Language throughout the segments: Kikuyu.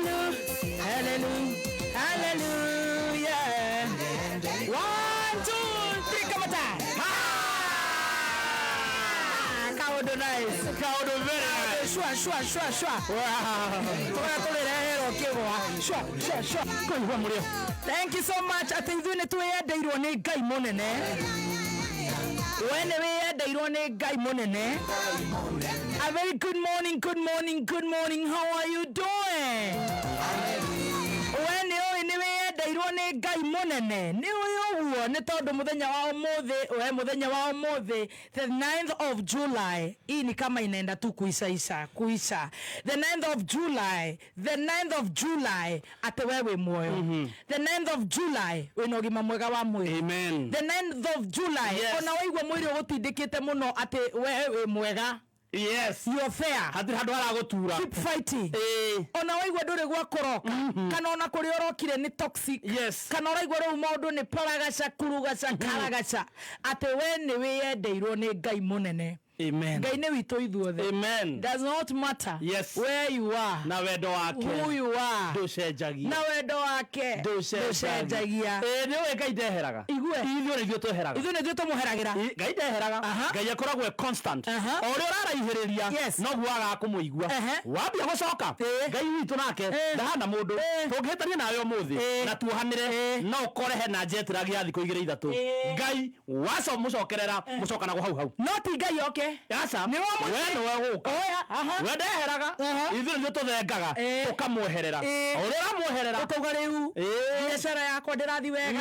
Hallelujah. Hallelujah. Hallelujah. One, two, three, come on time. Ah, kaũndũ nice. Kaũndũ very nice. Shua, shua, shua, shua. Tũrĩa tũrĩreherwo kĩgwa. Shua, shua, shua. Kũigua mũrĩo. Thank you so much atĩ ithuĩ nĩ twĩyendeirwo nĩ Ngai mũnene. We nĩ wĩyendeirwo nĩ Ngai mũnene. A very good morning, good morning, good morning. How are you doing? We nĩ ũĩ nĩ wĩyendeirwo nĩ Ngai mũnene. Nĩ ũĩ ũguo nĩ tondũ mũthenya wa ũmũthĩ, we mũthenya wa ũmũthĩ, the 9th of July. Hii ni kama inaenda tu kuisha isha, kuisha. The 9th of July, the 9th of July atĩ we wĩ muoyo. The 9th of July wĩna ũgima mwega wa mwĩrĩ. Amen. The 9th of July Yes. ona waigua mwĩrĩ ũgũtindĩkĩte mũno atĩ we wĩ mwega. Yes. You're fair. Hatirĩ handũ haragũtura. Keep fighting. Ĩĩ. Ona waigua ndũrĩ gwa kũroka kana ona kũrĩa ũrokire nĩ toxic. Yes. Kana ũraigua rĩu maũndũ nĩ paragaca kurugaca karagaca atĩ we nĩ wĩyendeirwo nĩ Ngai mũnene. Amen. Ngai nĩ witũ ithuothe. Amen. Does not matter Yes. where you are, Na wendo wake. who you are, Ndũcenjagia. na wendo wake ndũcenjagia. Ĩĩ nĩ ũĩ Ngai ndeheraga. Igue. Ithuĩ nĩ ithuĩ tweheraga. Ithuĩ nĩ ithuĩ tũmũheragĩra. Ngai ndeheraga. Aha. Ngai akoragwo e constant. Aha. O ũrĩa ũraraihĩrĩria Yes. noguo agaga kũmũigua. Ehe. Wambia gũcoka Ĩĩ. Ngai witũ nake Ĩĩ. ndahana mũndũ. Ĩĩ. Tũngĩhĩtania nawe ũmũthĩ Ĩĩ. na tuohanĩre Ĩĩ. no ũkore hena njetera gĩa thikũ igĩrĩ ithatũ. Ĩĩ. Ngai waco mũcokerera mũcokanagwo hau hau. No ti Ngai oke. Aca. Nĩ wa mũciĩ. We nĩwe gũka. Oya, aha. We ndeheraga. Aha. Ithuĩ nĩithuĩ tũthengaga Ĩĩ. tũkamweherera. Ĩĩ. O ũrĩa ũramweherera Ũkauga rĩu Ĩĩ. biacara yakwa ndĩrathi wega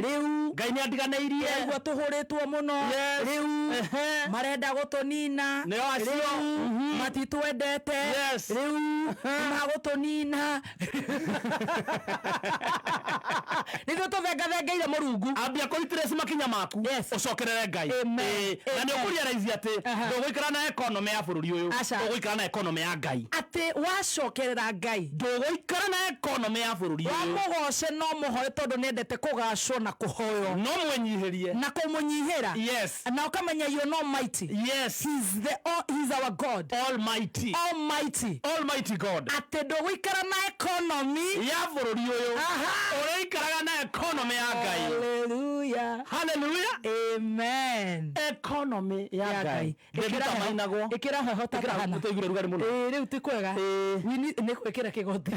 rĩu Ngai nĩ andiganĩirie. Ndĩraigua tũhũrĩtwo mũno Yes. rĩu Ehe. marenda gũtũnina Nĩo acio. rĩu matitwendete Yes. rĩu magũtũnina nĩthuĩ tũthengathengeire mũrungu. Ambia kũritrace makinya maku Yes. ũcokerere Ngai. Amen. Ĩĩ. Na nĩ Amen. ũkũrealize atĩ Aha. ndũgũikara na economy ya bũrũri ũyũ Aca. ũgũikara na economy ya Ngai. Atĩ wacokerera Ngai Ndũgũikara na economy ya bũrũri ũyũ. wamũgoce no mũhoe tondũ nĩendete kũgacwo na kũhoywo No mwĩnyihĩrie. na kũmũnyihĩra Yes. na ũkamenya you no mighty. Yes. He's the he's our God Almighty. Almighty. Almighty God. Atĩ ndũgũikara na economy Ya bũrũri ũyũ. Aha. Ũrĩikaraga na economy ya Ngai. Hallelujah. Hallelujah. Amen. Economy ya Ya Ngai. Ngai. Ndĩruta mainagwo. Ĩkĩra heho ta kahana. Tũigure rugarĩ mũno. Ĩĩ rĩu ti kwega. Ĩĩ. We need- nĩ gwĩkĩra kĩgoti.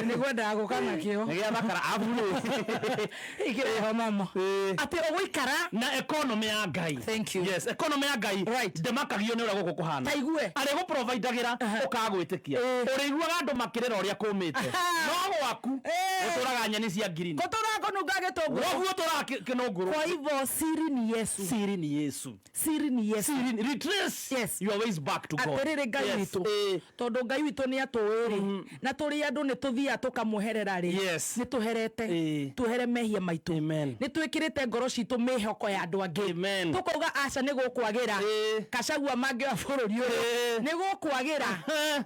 Nĩ gwendaga gũka nakĩo. Nĩ gĩathakara abu rĩ. Ĩkĩra heho mama. Ĩĩ. Atĩ ũgũikara Na economy ya Ngai. Thank you. Yes, economy ya Ngai. Right. Ndĩmakagio nĩ ũrĩa gũkũ kũhana. Ta igue. Arĩgũprovidagĩra ũkaga gwĩtĩkia. Ĩĩ. Ũrĩiguaga andũ makĩrĩra ũrĩa kũmĩte. Aha. No gwaku Ĩĩ. gũtũraga nyeni cia green. Gũtũra kũnunga gĩtũngũrũ. Gwaku gũtũraga kĩnũngũrũ. Kwa hivyo siri ni Yesu. Siri ni Yesu. Siri ni Yesu. Siri ni retrace Yes. your ways back to God. Atĩrĩrĩ Ngai Yes. witũ Ĩĩ. tondũ Ngai witũ nĩ atũĩ rĩ na tũrĩ andũ nĩ tũthiaga tũkamweherera rĩ Yes. nĩ tũherete Ĩĩ. tuhere mehia maitũ Amen. nĩ twĩkĩrĩte ngoro citũ mĩhoko ya andũ angĩ Amen. tũkauga aca nĩ gũkwagĩra Ĩĩ. Kacagua mangĩoya bũrũri ũyũ Ĩĩ. nĩ gũkwagĩra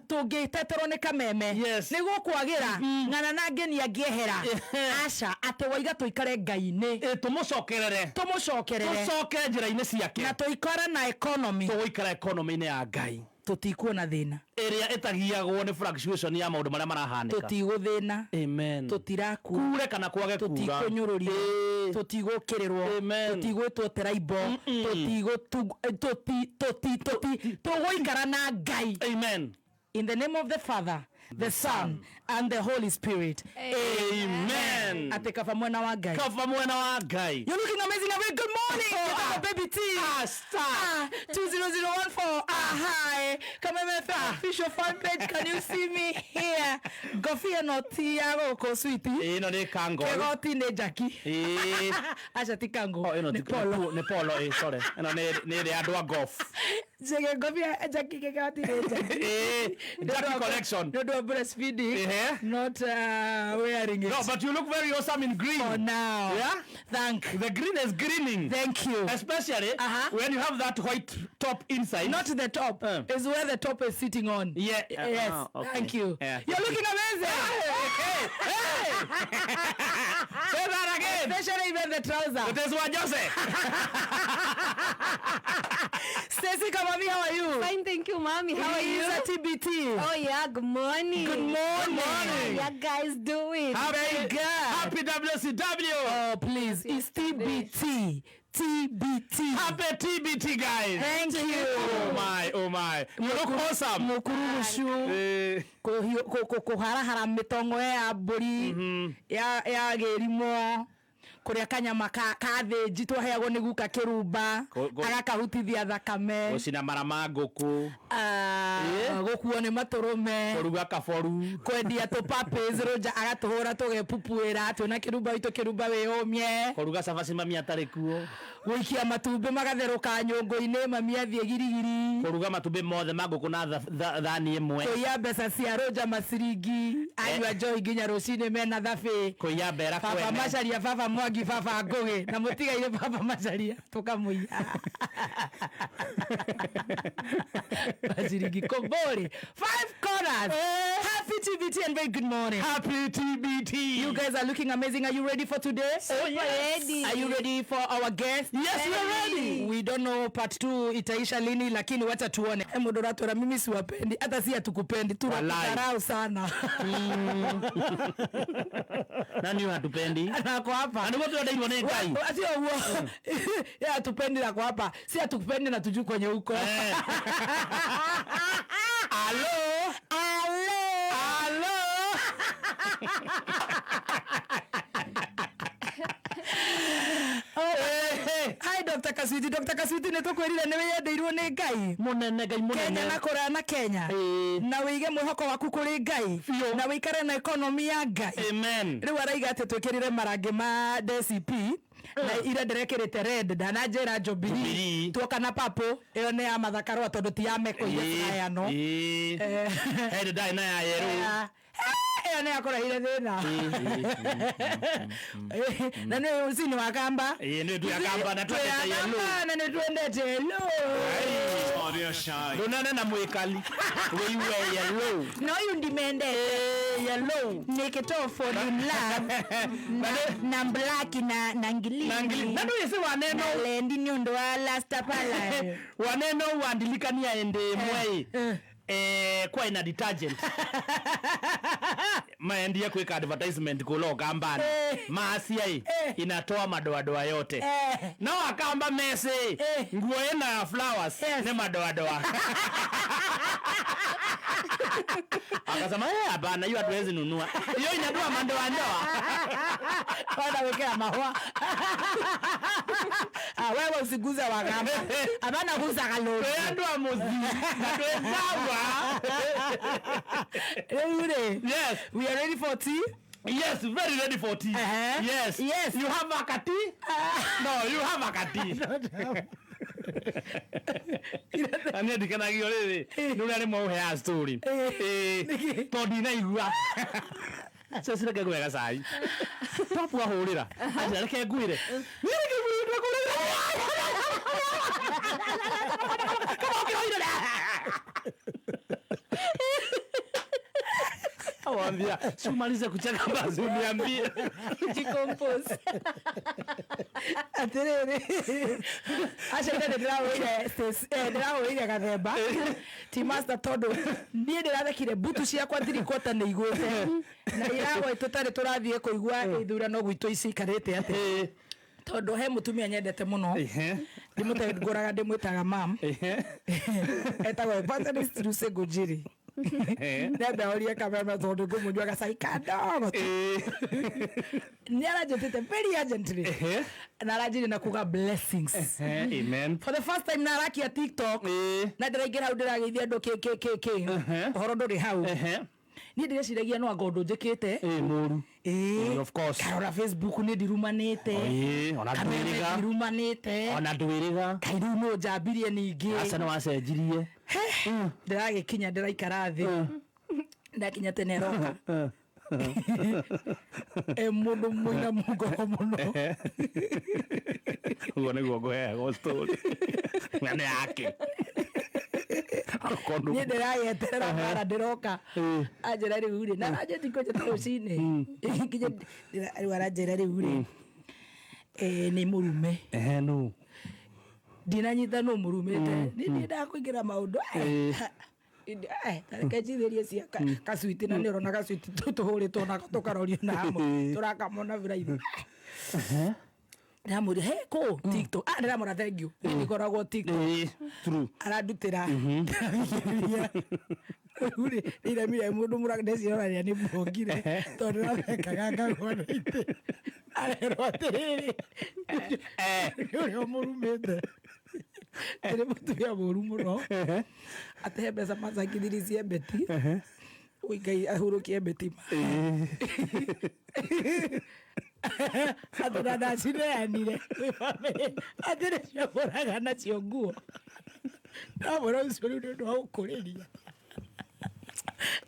tũngĩteterwo nĩ kameme Yes. nĩ gũkwagĩra ng'ana na ngeni angĩehera Ehe. aca atĩ waiga tũikare Ngai-inĩ Ĩĩ, tũmũcokerere. tũmũcokerere Tũcoke njĩra-inĩ ciake. na tũikare na economy Tũgũikara economy-inĩ ya Ngai. Tũtikuona thĩna. Ĩrĩa ĩtagiagwo nĩ fluctuation ya maũndũ marĩa marahanĩka. Tũtigũthĩna. Amen. Tũtirakua. Kure kana kwage kura. Tũtikũnyũrũrio. Ĩĩ. Tũtigũkĩrĩrwo. Amen. Tũtigwĩtwo tribal. Tũtigũ tũgũikara na Ngai. Amen. In the name of the Father, the Son and the Holy Spirit. Amen. Atĩ kaba mwena wa Ngai. Kaba mwena wa Ngai. You're looking amazing. A very good morning. Oh, Njĩtagwo ah. Baby T. Ah, star. Ah, 20014. Ah, hi. Kameme FM official fan page. Can you see me here? Ngobia no ti ya gũkũ sweetie. Ĩĩ, ĩno nĩ kango. Kĩgoti nĩ Jackie. Ĩĩ. Aca ti kango. Oh, ĩno Nĩ polo. nĩ polo, ĩĩ, sorry. Ĩno nĩ ĩrĩa andũ a golf. Njige ngobia Jackie kĩgoti nĩ Jackie. Ĩĩ, Jackie collection. Nĩ ũndũ wa breastfeeding. Ehe. Not wearing it. No, but you look very awesome in green. For now. Yeah? Thank. The green is greening. Thank you. Especially Uh-huh. when you have that white top inside. Not the top. Is where the top is sitting on. Yeah. Yes. Oh, okay. Thank you. Yeah. You're looking amazing. Hey, hey. Say that again. Especially even the trouser. It is what Jose. Stacy Kamau Mami, how are you? Fine, thank you, mommy. How are you? It's a TBT. Oh yeah, good morning. Good morning. How you guys doing? Very good. Happy WCW. Oh, please. It's TBT. TBT. Happy TBT guys. Thank you. Oh my, oh my. You look awesome. Mukurugucu. Eh, Kuharahara mitongo ya mbũri ya gĩrimũ kũrĩa kanyama ka thĩnji twaheagwo nĩ guka kĩrumba agakahutithia thakame. Gũcina mara ma ngũkũ. Ah, gũkuo nĩ matũrũme. Kũruga kaboru. Kwendia tũpapĩs rũnja agatũhũra tũgepupuĩra twĩna kĩrumba witũ kĩrumba wĩyũmie. Kũruga cabaci mami atarĩ kuo. Gũikia matumbĩ magatherũka nyũngũ-inĩ mami athiĩ girigiri. Kũruga matumbĩ mothe ma ngũkũ na thani ĩmwe. Kũiya mbeca cia rũnja maciringi anyua njohi nginya rũcinĩ mena thabĩ. Kũiya mbera Baba kwene. Macharia, baba Mwangi, baba Ngũgĩ na mũtigaire baba Macharia tũkamũiya maciringi kombori. Five corners. Happy TBT and very good morning. Happy TBT. You guys are looking amazing. Are you ready for today? Oh, yes. Ready. Are you ready for our guest? Yes, we are ready. We don't know part 2 itaisha lini, lakini wacha tuone. Mundu uratwira mimi siwapendi, hata si hatukupendi, tunakudharau sana. Nani hatupendi? Nako hapa. Na nĩguo twendeirwo nĩ Ngai. Sio huo. Ya hatupendi nako hapa. Si hatukupendi na tujui kwenye huko. Eh. Alo. Alo. Alo. Hi Dr. Kaswiti. Dr. Kaswiti nĩ tũkwĩrire nĩ wĩyendeirwo nĩ Ngai. Mũnene Ngai mũnene. Kenya na kũraya na Kenya. Ĩĩ. Na wĩige mwĩhoko waku kũrĩ Ngai. Na wĩikare na economy ya Ngai. Amen. Rĩu araiga atĩ twĩkĩrĩre marangi ma DCP na ira ndĩrekĩrĩte red ndananjĩra Jubilee Jubilee. tuoka na papo ĩyo nĩ ya mathakarũa tondũ ti ya meko iria ciraheanwo. Ĩĩ. He ndarĩ na ya yerũ. Ĩyo nĩ yakũrehire thĩna na nĩ ũcini wa Kamba. Ĩĩ, nĩ twĩ Akamba na twendete Twĩ yellow. Akamba na nĩ twendete yellow. Ndũnene na mwĩkali wĩigue yellow. No yu ndimendete Yellow. nikitoa fall in love na black na ngilini Na ngili- na ndũĩ si waneno na lendi nĩ ũndũ wa lastapala. Waneno wandilikania ĩndĩ ĩmwe ĩ kwa ina detergent maendie kwika advertisement kula Ukambani maasia ĩ inatoa madoadoa yote no Akamba mesi nguo ina flowers nĩ madoadoa. Akasema hapana, hiyo hatuwezi nunua, hiyo inatoa madoadoa. Wanawekea mahua. Ah, wewe usiguze Wakamba. Hapana guza kalori. Twendwa muzi na twezawa. Rĩu rĩ, Yes. we are ready for tea. Yes, very ready for tea. Yes. Yes. You have a tea? No, you have a tea. Na niĩ ndikenagio rĩrĩ nĩ ũrĩa rĩmwe ũheaga story. Ĩĩ. Tondũ ndinaigua. Ceci reke ngũhe gacai. Topu ahũrĩra. Anjĩra reke ngwĩre. Niĩ reke ngwĩre ndakũrĩra. Kama ũkĩroire. Awambia, si umalize kucheka basi uniambie. Jicompose. Atĩrĩrĩ, acio nĩ ndĩrahũrĩire gathemba ti master tondũ niĩ ndĩrathekire mbutu ciakwa thirikota nĩ igwĩte na iragwa tũtarĩ tũrathiĩ kũigua ithurano gwitũ cikarĩte atĩ tondũ he mũtumia nyendete mũno ndĩmũtengũraga ndĩmwĩtaga mam etagwo Evangelist Lucy Ngũnjiri. Nĩambe ahorie kameme tondũ ngũmũnyua gacai kadogo tu. Nĩ aranjĩtĩte very urgently na aranjĩrire na kuga blessings. Amen. For the first time na arakia TikTok na ndĩraingĩra hau ndĩrageithia andũ kĩ kĩ kĩ kĩ ũhoro ndũrĩ hau. Niĩ ndĩreciragia no anga ũndũ njĩkĩte. Ĩĩ mũru. Ĩĩ. Of course. Karora Facebook nĩ ndirumanĩte. Ĩĩ, ona Kameme ndwĩrĩga. ndirumanĩte. Ona ndwĩrĩga. Kaĩ rĩu no njambirie ningĩ. Aca nĩ wacenjirie. Ndĩragĩkinya ndĩraikara thĩ ndakinya tene roka e mũndũ mũina mũngoro mũno. Ũguo nĩguo ngũheagwo story. Ng'ano yake. Niĩ ndĩrayeterera mara ndĩroka anjĩra rĩu rĩ na aranjĩti kwenja ta rũcinĩ nginya rĩu aranjĩra rĩu rĩ nĩ mũrume. Ehe, nũ? Ndinanyita nũ mũrumĩte. Niĩ ndiendaga kũingĩra maũndũ. Tareke njithĩrie cia kacwiti na nĩ ũrona gacwiti tũhũrĩtwo nako tũkarorio na hamwe tũrakamona biraithi. Ndĩramwĩra he kũ TikTok. Ah, ndĩramwĩra thank you. Niĩ ndikoragwo TikTok. Ĩĩ, true. Arandutĩra ndĩrathikĩrĩria rĩu rĩ nĩiremire mũndũ mũra ndeciroraria nĩ mbongire tondũ ndĩrathekaga ngagwa na itĩ arerwo atĩrĩrĩ nĩ ũrĩa ũmũrumĩte nĩ mũtumia mũru mũno atĩ he mbeca macangithirie cia beti. Ui Ngai ahurũkie beti ma atĩ na ndacineanire kwĩ bamĩrĩ atĩ nĩciagũraga nacio nguo. Ndamwĩra ũcio rĩu nĩ ũndũ wa gũkũrĩria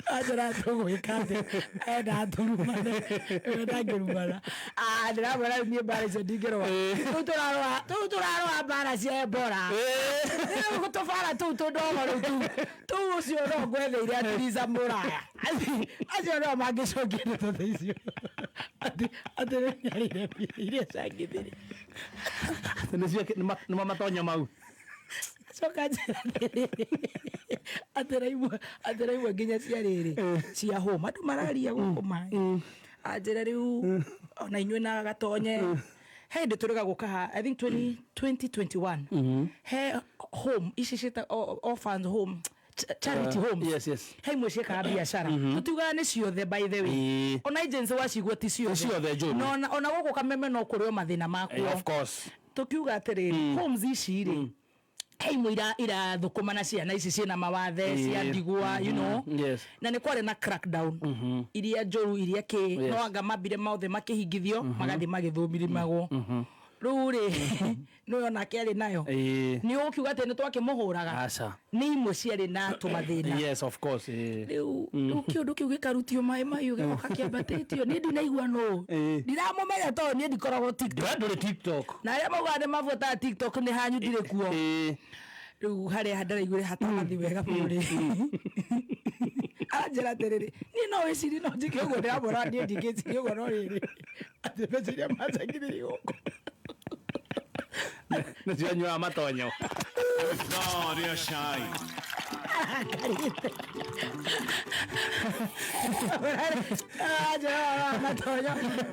anjĩra tũgwĩka atĩ enda atũrumane we ndangĩrumana. Ah, ndĩramwĩra rĩu niĩ mbara icio ndingĩrũa. Rĩu tũrarũa mbara cia Ebola rĩu tũbara tũu tũndogo rĩu tũu ũcio no ngwetheire atirica mũraya acio no mangĩcokia ndeto ta icio atĩ rĩu nĩarĩire mbia iria cangithĩrie. Atĩ nĩcio nĩmo matonyo mau. Coka njĩra atĩrĩrĩ atĩ raimwe nginya cia rĩrĩ cia home andũ mararia gũkũ maĩ anjĩra rĩu ona inyuĩ na gatonye he hĩndĩ tũrĩga gũka ha I think 20, 2021 he home ici ciĩta orphans home, charity homes. Yes. He imwe ciĩkaga biacara tũtiugaga nĩ ciothe, by the way. Ona agency wacigua ti ciothe. Ti ciothe njũru. Na ona gũkũ kameme no kũrĩ o mathĩna makuo. Of course. Tukiuga atĩrĩrĩ homes ici rĩ he imwe irathũkũma na ciana ici ciĩna mawathe cia ndigwa. Na nĩ kwarĩ na crackdown iria njũru iria kĩ no anga mambire mothe makĩhingithio magathiĩ magĩthũmirimagwo rĩu rĩ nĩwe onake arĩ nayo. Nĩ ũkiuga atĩ nĩ twakĩmũhũraga. Aca. Nĩ imwe ciarĩ na tũmathĩna. Yes, of course. Rĩu kĩũndũ kĩu gĩkarutio maĩ mahiũ gĩgoka kĩambatĩtio niĩ ndinaigua nũ ndiramũmenya tondũ niĩ ndikoragwo TikTok. We ndũrĩ TikTok. Na arĩa maugaga nĩ mabuataga TikTok nĩ hanyu ndirĩ kuo. Rĩu harĩa ndĩraiguire hatarathi wega biũ rĩ anjĩra atĩrĩrĩ niĩ no wĩcirie no njĩke ũguo ndĩramwĩra niĩ ndingĩciria ũguo no rĩrĩ atĩ mbeca iria macangithirie gũkũ. Nĩcio anyuaga matonyo. Ithaa rĩa cai. Arakarĩte anjĩra matonyo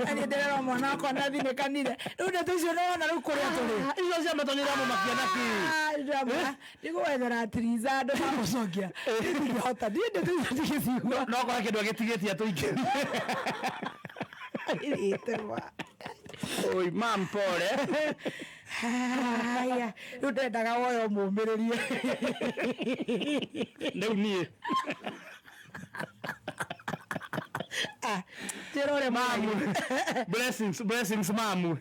na niĩ ndĩrerwo mwana wakwa nathinĩkanire rĩu ndeto icio nĩwona rĩu kũrĩa tũrĩ. Icio cia matonyo iramũmakia na kĩ? Ndigwethera tiriza andũ mamũcokia ndingĩhota niĩ ndeto icio ndigĩcigua. No kora kĩndũ agĩtigĩtie atũingĩ. Ĩrĩte ma. Oi, mam, pole. Haya, rĩu ndendaga woyo mũmĩrĩrie. Rĩu niĩ. Ah, njĩra ũrĩa Mamu. Blessings, blessings, mamu.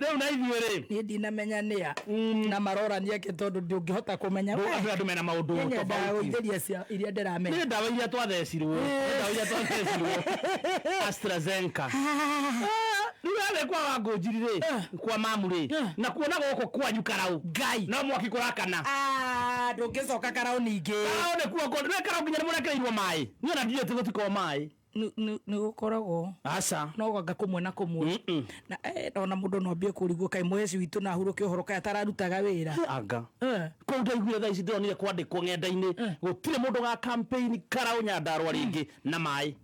Rĩu na ithuĩ rĩ. Niĩ ndinamenya nĩa na marorania kĩ tondũ ndũngĩhota kũmenya. Andũ mena maũndũ Niĩ nyendaga tofauti. gũitĩria cia iria ndĩramenya. Nĩ ndawa iria twathecirwo. Nĩ ndawa iria twathecirwo. AstraZeneca. Ah, rĩu yawe kwa wangũnjiri rĩ kwa mamu rĩ na kuona gũkũ kwanyu karau Ngai. no mwaki kũrakana. Ah, ndũngĩcoka karau ningĩ. Karau nĩ kuo nĩ karau nginya nĩ mũrekereirwo maĩ niĩ ona ndiũĩ atĩ gũtikorwo maĩ. Nĩ gũkoragwo. Aca. No ganga kũmwe na kũmwe na ona mũndũ no ambie kũrigwo kaĩ mũheci witũ na ahurũke ũhoro kaĩ atararutaga wĩra. Anga Eh. kũu ndaiguire thaa ici ndĩronire kwandĩkwo ng'enda-inĩ gũtirĩ mũndũ ga campaign karau Nyandarua rĩngĩ na maĩ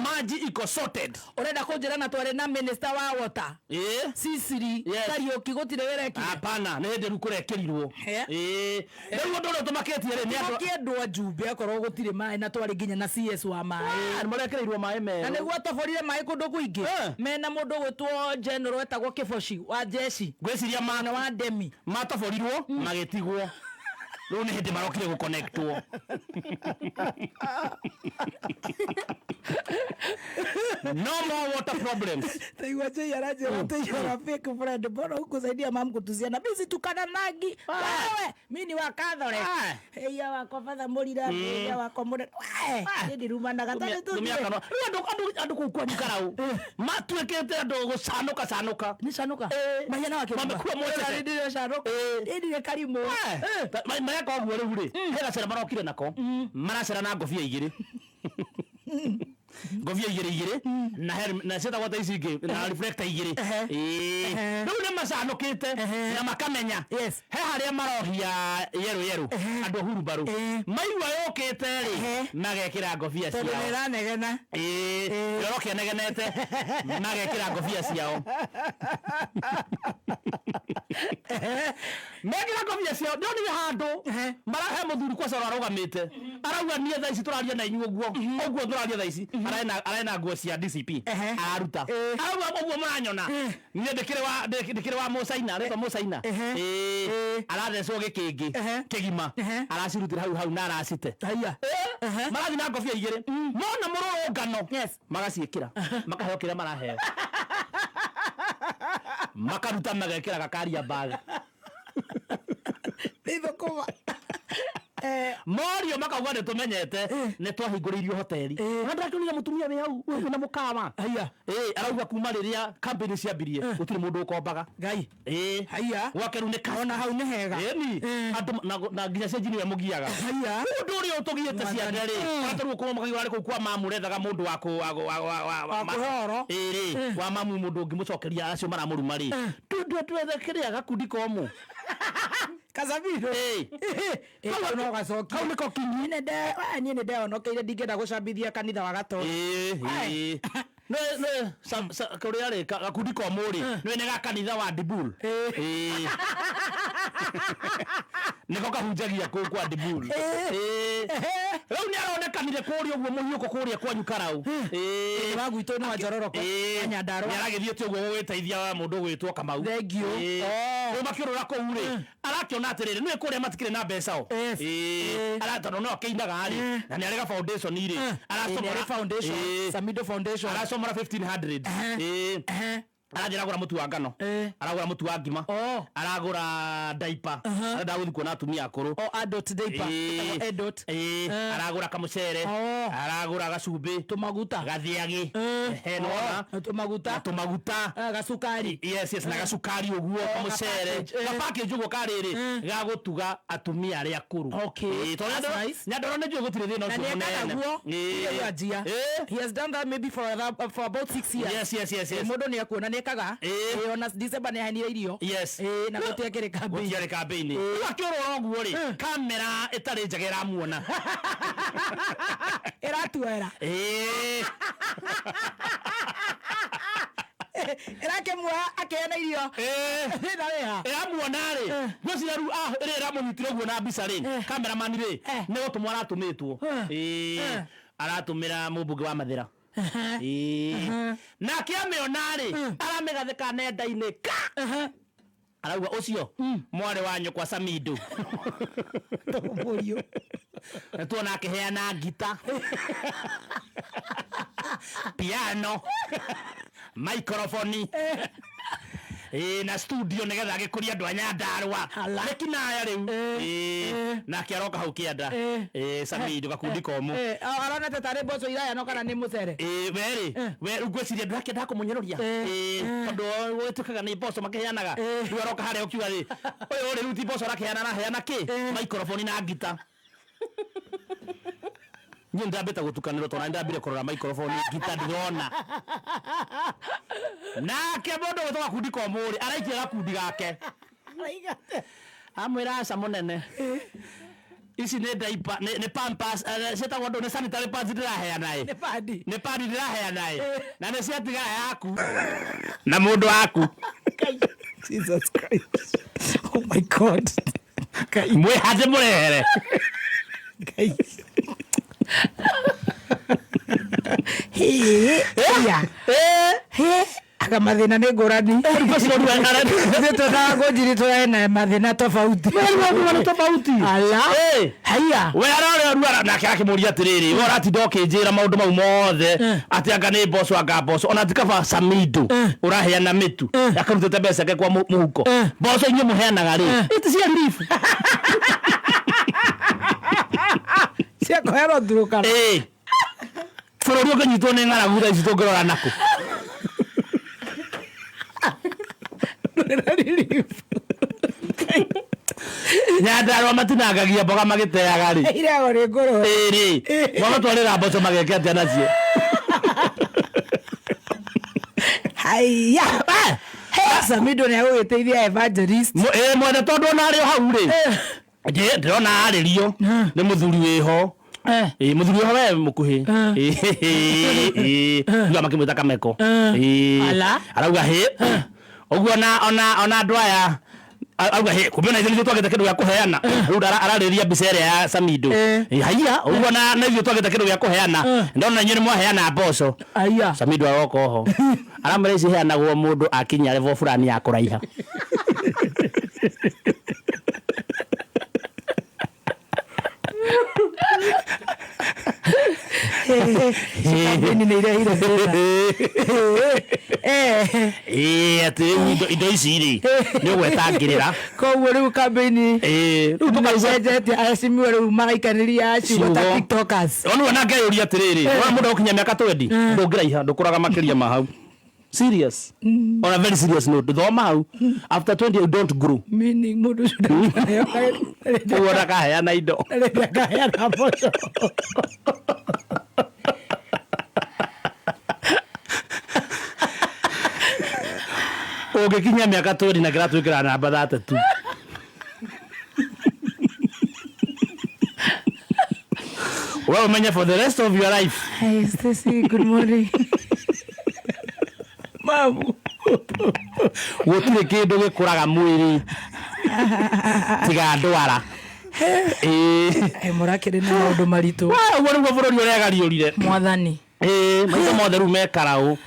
maji iko sorted. Ũrenda kũnjĩra na twarĩ na minister wa water Ĩĩ. Sicily Yes. Kariũki gũtirĩ wĩra ekire. Hapana, nĩ hĩndĩ rĩu kũrekĩrirwo. Eh. Ĩĩ, rĩu ũndũ ũrĩa ũtũmakĩtie rĩ nĩ andũ Tũkĩendwo njumbe akorwo gũtirĩ maĩ na twarĩ nginya na CS wa maĩ. Ah, nĩ marekereirwo maĩ Na merũ. nĩguo atoborire maĩ kũndũ kũingĩ Eh. mena mũndũ gwĩtwo general etagwo Kĩboci wa jeshi Ngwĩciria na wa Demi. Matoborirwo magĩtigwo rĩu nĩ hĩndĩ marokire gũconnectwo. No more water problems. Taigua Jay anajua taiona fake friend, mbona hukusaidia mam kutuziana? Mimi situkana nagi wewe, mimi ni wa Catholic. Ah. Eya wakwa father Murira, eya wakwa Murira we ni ndirumanaga tondũ Tumia kanua rĩu andũ kũu kwanyu karau matuĩkĩte andũ gũcanũka canũka. Ni canuka mahia na wakĩruma. Mamekua mochete. Ndire canuka ndire karimũ. Mareka ũguo rĩu rĩ he gacĩra marokire nako maracera na ngobia igĩrĩ. Ngobia igĩrĩ igĩrĩ na na ciĩtagwo ta ici ingĩ na reflector igĩrĩ. Ehe. Ĩĩ. Ehe. Rĩu nĩ macanũkĩte Ehe. na makamenya Yes. he harĩa marohia yerũ yerũ Ehe. andũ a hurumbarũ Ĩĩ. maigua yũkĩte rĩ Ehe. magekĩra ngobia Tondũ ciao. nĩ ĩranegena. Ĩĩ, Ĩĩ. yoroke negenete magekĩra ngobia ciao mekĩra ngobia ciao ndonire handũ marahe mũthuri kwacoro arũgamĩte arauga niĩ thaa ici tũraria na inyuĩ ũguo ũguo tũraria thaa ici arena nguo cia DCP Ehe. araruta Ĩĩ. arauga ũguo mũranyona niĩ ndĩkĩrĩ wa ndĩkĩrĩ wa mũcaina rĩtwa mũcaina Ehe. Ĩĩ. Ĩĩ. Arathecwo gĩkĩngĩ Ehe. kĩgima Ehe. aracirutĩra hau hau na aracite. Haiya. Eh, marathiĩ na ngobia igĩrĩ mona mũrũrũngano Yes. magaciĩkĩra makaheo kĩrĩa maraheo makaruta magekĩra gakaria bag. Nĩ thũkũma. Eh, Morio makauga nĩ tũmenyete nĩ twahingũrĩirio hoteli Eh. na ndakĩonire mũtumia wĩ hau wĩna mũkawa. Haiya. Ĩ, arauga kuma rĩrĩa kambĩni ciambirie gũtirĩ mũndũ ũkombaga. Ngai. Ĩ. Haiya. Gwake rĩu nĩ cash. Ona hau nĩ hega. Ĩni. Eh. Andũ na nginya cenji nĩwe mũgiaga. Haiya. Ũndũ ũrĩa ũtũgiĩte ciande rĩ Mm. atarwo kuma makaigua arĩ kũu kwa mamu ũrethaga mũndũ wa kũ wa wa wa wa Wa kũhe ũhoro. Ĩrĩ wa mamu mũndũ ũngĩmũcokeria acio maramũruma rĩ twethe kĩrĩa gakundi komũ. Kasabiro. Ĩ. Ĩ, kau no gacokie. Kau nĩko kinyi. Niĩ nĩ ndehonokeire ndingĩenda gũcambithia kanitha wa Gatoreki. Ĩ, ĩ. Nĩ kũrĩa rĩ gakundi komũ rĩ nĩ nĩ ga kanitha wa Dibul. Ĩ. Nĩko kahunjagia kũu kwa Dibul. Ĩ. Rĩu nĩ aronekanire kũrĩa ũguo mũhiũko kũrĩa kwanyu Karau. Ĩ. Wa gwitũ nĩ wa Njororoko. Ĩ. Wa Nyandarũa. Nĩ aragĩthiĩte ũguo gũgĩteithia mũndũ ũgwĩtwo Kamau. Thank you. Ĩ. Oh. Rĩu makĩũrũra kũu rĩ arakĩona atĩrĩrĩ nĩwe kũrĩa matikĩrĩ na mbeca o. Yes. Ĩ. Ĩ. Ara tondũ no akĩinaga rĩ na nĩ arĩ ga foundation rĩ Ĩ, nĩ aracomora arĩ foundation. Ĩ. Samido Foundation. Aracomora 1500. Ĩ. Ehe. Arathiĩ aragũra mũtu wa ngano Ĩ. aragũra mũtu wa ngima Oh. aragũra diaper arenda gũthiĩ kuona atumia akũrũ. O adult diaper. Ĩ. Ĩtagwo adult. Ĩ. Eh. Aragũra kamũcere Oh. aragũra gacumbĩ Tũmaguta. gathiagĩ. Eh. Ehe, nĩwona? Oh, tũmaguta. Na tũmaguta. Eh, gacukari. Yes na gacukari ũguo kamũcere ga-package, eh. gapackage ũguo karĩrĩ Eh. ga gũtuga atumia arĩa akũrũ. Okay, Ĩ, tondũ that's nice. Nyandarũa nĩ njũĩ gũtirĩ thĩna Na ũcio nĩ ekaga mũnene. guo. Ĩ. Ndiyo anjia. Ĩ. He has done that maybe for about 6 years. Yes. Mũndũ nĩ ekuona nĩ ekaga. Ĩ. Ĩ, ona December nĩ aheanire irio. Yes. Ĩ, na gũtiakĩrĩ campaign. Gũtiarĩ kambĩini. Rĩu akĩũrũra ũguo rĩ kamera ĩtarĩ njega ĩramuona. Ĩratuoera. Ĩ. Ĩrakĩmuoya akĩheana irio. Ĩ. Thĩna wĩha. Ĩramuona rĩ ngwĩciria rĩu ĩrĩa ĩramũnyitire ũguo na mbica rĩ Eh. cameraman rĩ Eh. nĩ gũtũmwo aratũmĩtwo. Eh. Ĩ. Eh. Aratũmĩra mũmbunge wa Mathĩra. Ĩ. Nake amĩona rĩ aramĩgathĩka nenda-inĩ ka arauga ũcio mwarĩ wa nyũkwa Samido. Mũriũ. Nĩ tuona akĩheana ngita piano microphone ĩ na studio nĩgetha agĩkũria andũ a Nyandarũa Ala. nĩ kinaya rĩu. Eh, Ĩ, eh. nake aroka hau kĩanda. Eh. Ĩ, Samido gakundi komũ. Eh, aronete tarĩ mboco iraya kana nĩ mũcere. Ĩ, we rĩ we rĩu ngwĩciria ndũrakĩenda kũmũnyũrũria. Eh, Ĩ, eh. tondũ gwĩtuĩkaga nĩ mboco makĩheanaga Eh. rĩu aroka harĩa ũkiuga rĩ ũyũ rĩ rĩu ti mboco arakĩheana araheana kĩ Eh. microphone na ngita. Niĩ nĩndambĩte gũtukanĩrwo tondũ nĩndambire kũrora microphone ngita ndirona. Nake mũndũ ũgwĩtwo gakundi komũ rĩ araikia gakundi gake amwĩra aca mũnene ici nĩ diaper nĩ pampers ciĩtagwo ndũ nĩ sanitary pads ndĩraheana ĩ Nĩ padi. nĩ padi ndĩraheana ĩ na nĩ ciatigara yaku na mũndũ waku. Jesus Christ. Oh my God. Ngai. Mwĩhande mũrehere. Ngai. Hĩ. Ya. Hĩ. Aka mathĩna nĩ ngũrani. Ithuĩ twendaga ngũnjiri tũrae na mathĩna tofauti. Tofauti. Ala. Ĩ. Haiya. We arorĩa ruara nake akĩmũria atĩrĩrĩ we ũratinda ũkĩnjĩra maũndũ mau mothe atĩ anga nĩ mboco anga mboco ona ti kaba Samido ũraheana mĩtu akarutĩte mbeca ciake kwa mũhuko mboco inyuĩ mũheanaga rĩ iti cia relief. Cia kũheanwo Turkana. Ĩ. Bũrũri ũngĩnyitwo nĩ ng'aragu thaa ici tũngĩrora nakũ? Ndũrĩ na relief. Nyandarũa matinangagia mboga magĩteaga rĩ. Iragwo nĩ ngũrũwe. Ĩrĩ magatwarĩra mboco mageke atĩa nacio? Haiya. Samido nĩ agũgĩteithia evangelist. Ĩ mwene tondũ ona arĩ o hau rĩ, ndĩrona arĩrio nĩ mũthuri wĩho. Ĩ mũthuri wĩho we mũkuhĩ. Ĩ makĩmwĩta Kameko. Ĩ Ala. Arauga hĩ ũguo ona andũ aya auga hĩ kumbe ona ithuĩ nithuĩ twagĩte kĩndũ gĩa kũheana rĩu ararĩria mbica ĩrĩa ya Samido. Ĩ haiya ũguo na ithuĩ twagĩte kĩndũ gĩa kũheana ndona inyuĩ nĩ mwaheana mboco. Aya. Samido aroka oho aramwĩra ici iheanagwo mũndũ akinya level fulani ya kũraiha. Campaign nĩ irehire thĩna. Ĩ atĩ rĩu indo ici rĩ nĩ ũgwetangĩrĩra. Koguo rĩu campaign Ĩ rĩu tũkauga nĩcenjetie acimiwa rĩu maraikanĩria ciugo ta Ciugo. tiktokers. Ona na ngeyũria atĩrĩrĩ, wona mũndũ agũkinya mĩaka 20 ndũngĩraiha ndũkũraga makĩria ma hau. Serious. On a very serious note, thoma hau after 20 you don't grow. Meaning mũndũ ũcio ndakaheo Ũguo ndakaheana indo. ndakaheana mboco. Ũngĩkinyia mĩaka 20 na kĩratwĩkĩra namba 32. We ũmenye for the rest of your life. Hey, Stacy, good morning. Mamu. Gũtirĩ kĩndũ gĩkũraga mwĩrĩ tiga ndwara. Ĩĩ. Ĩ mũrakĩrĩ na maũndũ maritũ. Ũguo nĩguo bũrũri ũregariũrire. Mwathani. Ĩĩ maitho mothe rĩu mekaraũ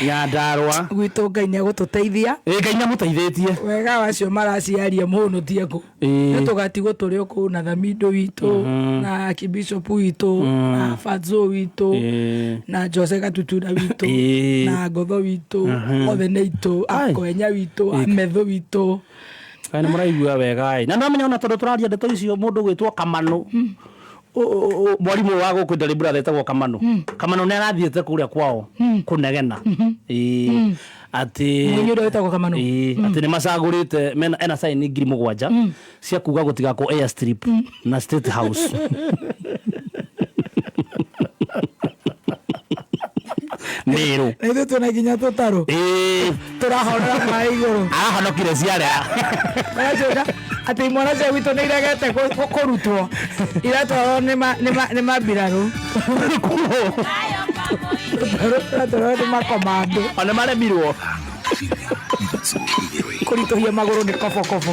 Nyandarũa. Gwitũ Ngai nĩ agũtũteithia. Ĩĩ Ngai nĩamũteithĩtie. Wega wacio maraciaria mũhũnũtie kũ. Ĩĩ. Nĩ tũgatigwo tũrĩ o kũu na Thamindo witũ na Archbishop witũ na Fatso witũ Ĩĩ. na Jose Gatutura witũ Ĩĩ. na Ngotho witũ othe nĩ itũ Ai. Akwenya witũ Ametho witũ. Kaĩ nĩ mũraigua wega ĩ. Na nĩwamenya ona tondũ tũraria ndeto icio mũndũ ũgwĩtwo Kamanũ mwarimũ wa gũkũ Ndarĩ Brother etagwo Kamanũ. Kamanũ nĩ arathiĩte kũrĩa kwao kũnegena. Ĩĩ atĩ Mũini ũrĩa wĩtagwo Kamanũ? Ĩĩ atĩ nĩ macagũrĩte mena ena sign 7,000 cia kuga gũtigakwo airstrip na State House. Meru. Na ithuĩ twĩna nginya tũtarũ Ĩĩ tũrahorera maĩ igũrũ. arahonokire ciara. Maracoka atĩ imwana cia gwitũ nĩ iregete kũrutwo iratwarwo nĩ mambirarũ iratwarwo nĩ makomando. Ona maremirwo. Kũritũhia magũrũ nĩ kobokobo.